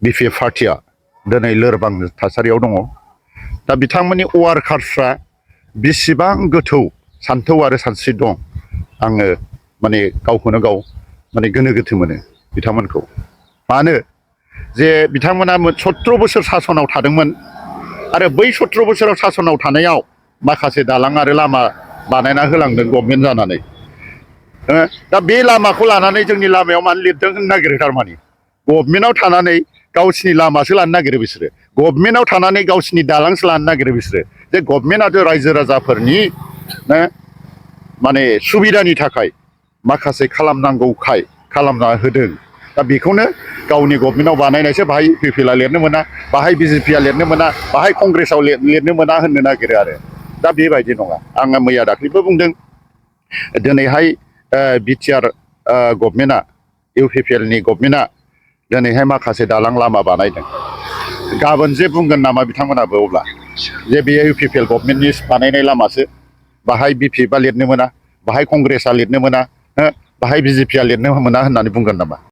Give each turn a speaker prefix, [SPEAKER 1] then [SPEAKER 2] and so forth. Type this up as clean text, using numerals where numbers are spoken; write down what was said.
[SPEAKER 1] BPF पार्टिया दिनै लोरबां थासारियाव दङ दा बिथांमोननि वार्कार्सफ्रा बेसेबां गोथौ सान्थौ आरो सानस्रि दं आङो माने गावखौनो गाव माने गोनो गोथो मोनो बिथांमोनखौ मानो जे बिथांमोना 17 बोसोर सासनाव थादोंमोन आरो बै 17 बोसोराव सासनाव थानायाव माखासे दालां आरो लामा बानायना होलांदों गभर्नमेन्ट जानानै दा बे लामाखौ लानानै जोंनि लामायाव मानो लिरदों होननो नागिरो थारमाने गभर्नमेन्टआव थानानै गावसिनि लामासो लानो नागिरो बिसोरो गभर्नमेन्टआव थानानै गावसिनि दालांसो लानो नागिरो बिसोरो जे गभर्नमेन्टआथ' रायजो राजाफोरनि माने सुबिदानि थाखाय माखासे खालामनांगौखाय खालामना होदों दा बेखौनो गावनि गभर्नमेन्टआव बानायनायसो बाहाय UPPLआ लिरनो मोना बाहाय BJPआ लिरनो मोना बाहाय कंग्रेसआव लिरनो मोना होननो नागिरो आरो दा बेबायदि नङा आङो मैया दाख्लैबो बुंदों दिनैहाय बिटिआर गभर्नमेन्टआ UPPLनि गभर्नमेन्टआ दिनैहाय माखासे दालां लामा बानायदों गाबोन जे बुंगोन नामा बिथांमोनाबो अब्ला जे बेयो UPPL गभर्नमेन्टनि बानायनाय लामासो बाहाय BPFआ लिरनो मोना बाहाय कंग्रेसआ लिरनो मोना बाहाय BJPआ लिरनो मोना होननानै बुंगोन नामा